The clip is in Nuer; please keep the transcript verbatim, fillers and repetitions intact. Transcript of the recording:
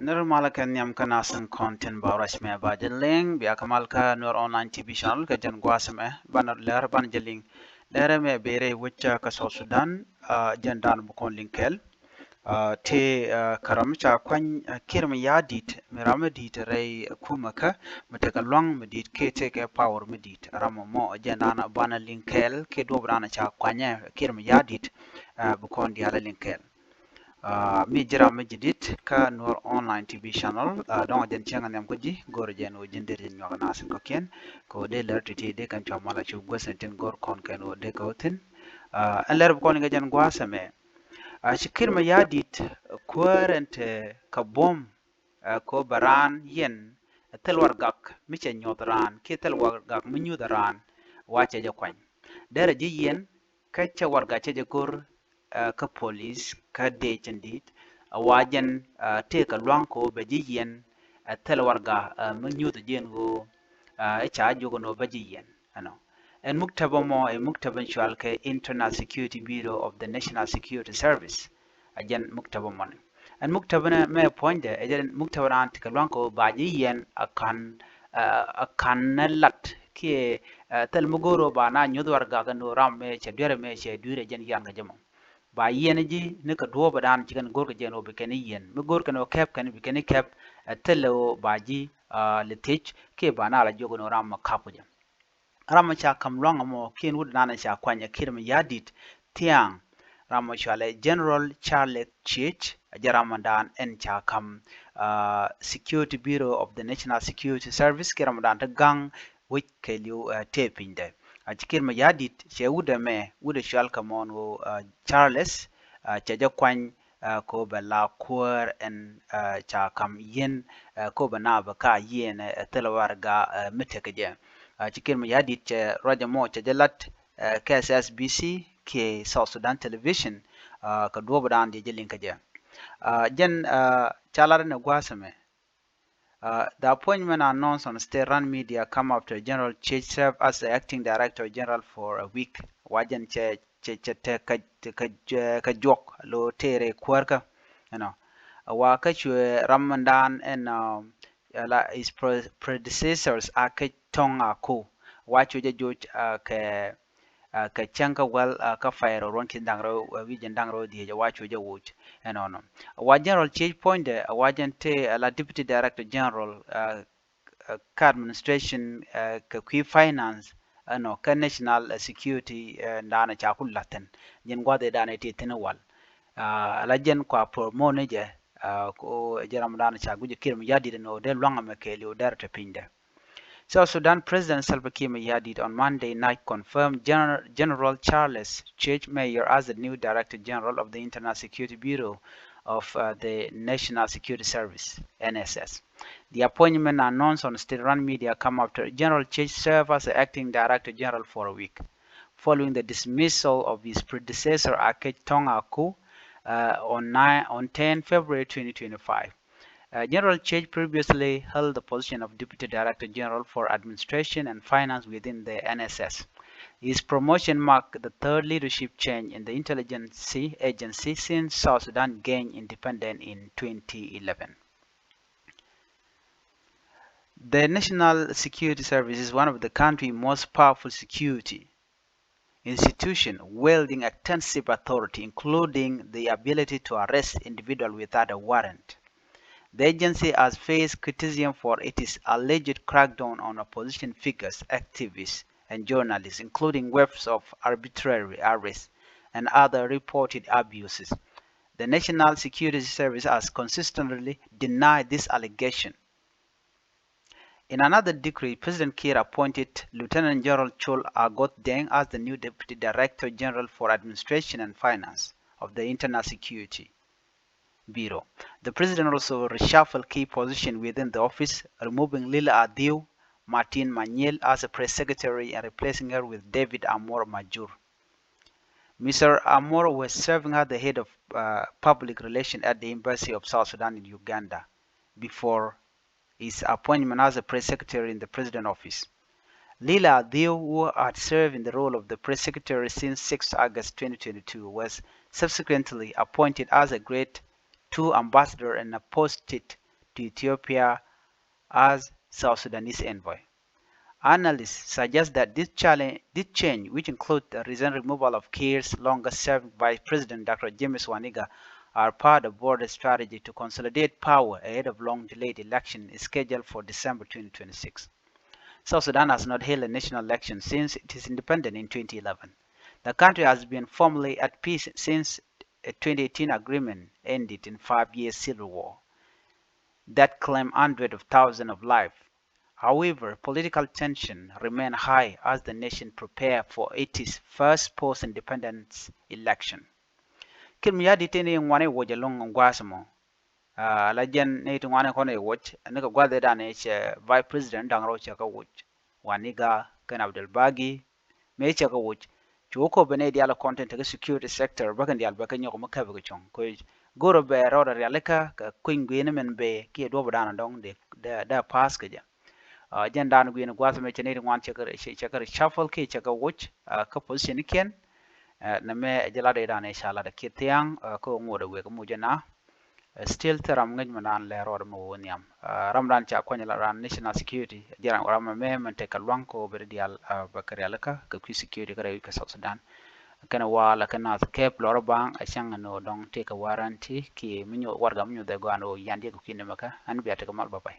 Nir malä kɛ nhiam kä nasin kɔn tin ba ruac mɛ ba jɛ liŋ bia kɛ mal kä Nuer Online T V channel kɛ jɛn gua̱a̱th mɛ banɛ lɛr banɛ jɛ liŋ. Lɛrɛ mɛ bee rɛy wec kä South Sudan, jɛn dan bi kɔn liŋ kɛɛl. Tëë kä ram mi ca kuany Kiir Mayardit mi ram mi di̱i̱t rɛy kumɛ kä mi tekɛ luaŋ mi di̱i̱t kɛ tekɛ power mi di̱i̱t ram mɔ jɛn dan banɛ liŋ kɛɛl kɛ duɔp dan ca kuanyɛ Kiir Mayardit. Bi kɔn diaal liŋ kɛɛl. Mi ji̱ ram mi ji̱ di̱t kä Nuer Online T V channel, dɔ̱ŋ jɛn cäŋ nhiam kä ji̱ go̱r jɛn wä ji̱n der jɛn nyuak nasin kɔ̱kiɛn kɛ wä dee lɛr ti̱ti̱ dee kɛn cua mal a cu guäth tin go̱r kɔn kɛn wä dee kɛ wä thi̱n. Ɛn lɛr bi kɔn kɛ jɛn gua̱a̱th ɛmɛ. Ci Kiir Mayardit kuäär ɛn te kɛ buɔ̱m kɛ wä bɛ raan yɛn thil warɛgak mi cɛ nyuɔth raan kiɛ thil warɛgak mi nyuth raan wa cɛ jɛ kuany. Derɛ ji̱ yɛn kä cɛ warɛgak cɛ jɛ go̱r kä police kä dee cɛn di̱i̱t a wa jɛn tëëkɛ lua̱ŋ kɛ wä bɛ ji̱ yɛn thil warɛgak mi nyuth ji̱n ɣöö i̱ ca jiök ɛn ɣöö bɛ ji̱ yɛn ɛnɔ. Ɛn muktäbä mɔ ɛ muktäbä cual kɛ Internal Security Bureau of the National Security Service. A jɛn muktäbä mɔni ɛn muktäbä mɛ puɔ̱nydɛ ɛ jɛn muktäbä raan ti kɛ lua̱ŋ kɛ wä ba ji̱ yɛn a ka̱n a ka̱n nɛ lat kiɛ thil mi go̱o̱r wä ba na nyuth warɛgak ɛn wä ram mɛ cɛ duerɛ mɛ cɛ duerɛ jɛn yan kɛ jɛ mɔ. Ba yɛn ji̱ ni kɛ duɔ̱ɔ̱p ɛ dan ci kɛn go̱o̱r kɛ jɛn wä bi kɛn i̱ yɛn mi go̱o̱r kɛn wä kɛp kɛn bi kɛn i̱ kɛp. Ɛ thil wä ba ji̱ li thiec kiɛ ba na la jiök ɛn wä ram mɛ kap kɛ jɛ. Ram mi ca ka̱m luaŋ ɛmɔ kiɛn wut nan ca kuany ɛ Kiir Mayardit thiaŋ. Ram mi cualɛ General Charles Chiech a jɛ ram mi dan ɛn ca ka̱m Security Bureau of the National Security Service kiɛ ram mi dan ti gaŋ wec kɛ liw tëë piny dɛ. A ci Kiir Mayardit cɛ wut ɛmɛ wut ɛ cual kɛ mɔn ɣöö Charles cɛ jɛ kuany ko bɛ la kuäär ɛn ca ka̱m yien ko bɛ na bɛ ka yien ɛ thil warɛgak mi tekɛ jɛ. Ci Kiir Mayardit cɛ ruac ɛmɔ cɛ jɛ lat kɛ S B C kiɛ South Sudan Television kɛ duɔ̱ɔ̱p dan diɛ jɛ liŋ kɛ jɛ. Jɛn ca lat ɛn ɛ gua̱a̱th ɛmɛ. The appointment announced on state-run media come after General Chiech served as the acting director general for a week. Wa jɛn cɛ cɛ cɛ te kä kä kä juɔk lo tere kuäärkä. You know, wa kä cuɛ ram mɛndan ɛn la his predecessors a kä tɔŋ a ku wa cuɛ jɛ joc kɛ kɛ cäŋ kä wäl kä fire ruɔn ki̱n da̱ŋ rɛw wi̱c jɛn da̱ŋ rɛw dhiec a wa cuɛ jɛ woc. Ɛnɔnɔ a wa General Chiech puɔ̱nydɛ a wa jɛn te a la Deputy Director General kä administration kɛ kui̱ finance ɛnɔ kä national security. Danɛ ca ku la̱thin jɛn gua̱dhi danɛ ti thi̱n wal. A la jɛn kua promote ni jɛ ko jɛ ram danɛ ca gui̱c Kiir Mayardit ɛn ɣöö dee luaŋ ɛmɛ kɛɛliw dɛr te pinydɛ. South Sudan President Salva Kiir Mayardit on Monday night confirmed General, General Charles Chiech Mayor as the new Director General of the Internal Security Bureau of uh, the National Security Service, N S S. The appointment announced on state-run media come after General Chiech served as the acting director general for a week, following the dismissal of his predecessor Akech Tong Aku uh, on, nine, on ten February twenty twenty-five. Uh, General Chiech previously held the position of Deputy Director General for Administration and Finance within the N S S. His promotion marked the third leadership change in the intelligence agency since South Sudan gained independence in twenty eleven. The National Security Service is one of the country's most powerful security institution wielding extensive authority, including the ability to arrest individuals without a warrant. The agency has faced criticism for its alleged crackdown on opposition figures, activists, and journalists, including waves of arbitrary arrests and other reported abuses. The National Security Service has consistently denied this allegation. In another decree, President Kiir appointed Lieutenant General Chol Agoth Deng as the new Deputy Director General for Administration and Finance of the Internal Security Bureau. The President also reshuffled key positions within the office, removing Lila Adhiu Martin Manyel as a Press Secretary and replacing her with David Amor Majur. Mister Amor was serving as the head of uh, public relations at the Embassy of South Sudan in Uganda before his appointment as a press secretary in the president's office. Lila Adhiu, who had served in the role of the press secretary since sixth August twenty twenty-two, was subsequently appointed as a grade two ambassador and posted to Ethiopia as South Sudanese envoy. Analysts suggest that this challenge, this change, which includes the recent removal of Kiir's longer-serving Vice President Doctor James Wani Igga, are part of broader strategy to consolidate power ahead of long-delayed election scheduled for December twenty twenty-six. South Sudan has not held a national election since its independence in twenty eleven. The country has been formally at peace since a twenty eighteen agreement ended in five years civil war that claimed hundreds of thousands of lives. However, political tension remain high as the nation prepare for its first post-independence election. Kir Mayardit tëë ni ŋuani wuɔc ɛlɔ̱ŋ gua̱a̱th ɛmɔ. Ah, la jɛn ni ti ŋuani kɔn ɛ wuɔc, ni kɛ gua̱a̱th ëëdan ɛ cɛ Vice President da̱ŋ rɛw cɛ kɛ wuɔc. Wani Igga kɛnɛ Abdel Bagi, mëë cɛ kɛ wuɔc. Cu wä kop bɛ nɛy diaal kɔn tin te kä security sector bä kɛn diaal bɛ kɛ nyɔk mi käp kɛ cuɔ̱ŋ. Kɛ go̱rä bɛ rɔɔdɛ rialikä kɛ kui̱ny gui̱i̱ni min bɛ kiɛ duɔ̱p dan dɔ̱ŋ dee, dee, dee pass kɛ jɛ. Ah, jɛn dan gui̱i̱ni gua̱a̱th mɛ cɛ nɛy ti ŋuan cɛ kɛ, cɛ, cɛ kɛ reshuffle kiɛ cɛ kɛ wuɔc, ah, kä position kiɛn. Ah, nɛ mɛ ɛ jɛ lat dan ɛ ca lat ɛ kiɛ thia̱a̱ŋ, ah, kä ŋuɔt ɛ wek mi wä jɛ na. Still thil ram ŋäc mi naan lɛ rɔɔdɛ mi wä nhiam. Ah, ram dan ca kuany la ran national security, ji̱ ran ram mɛ mɛ mɛn tekɛ luaŋ kɛ wä bɛ di diaal, ah, bɛ kɛ rialikä kɛ kui̱ security kä rɛy wi̱c kä South Sudan. Kɛnɛ wa la kɛ nath kɛp lɔrä baŋ a cäŋ ni wä dɔŋ tekɛ warranty kiɛ mi nyuth warɛga mi nyuth ɛ gɔaa ni wä yan diɛ kɛ kui̱ ni mɛ kä ɛn bia tekɛ mal bä pay.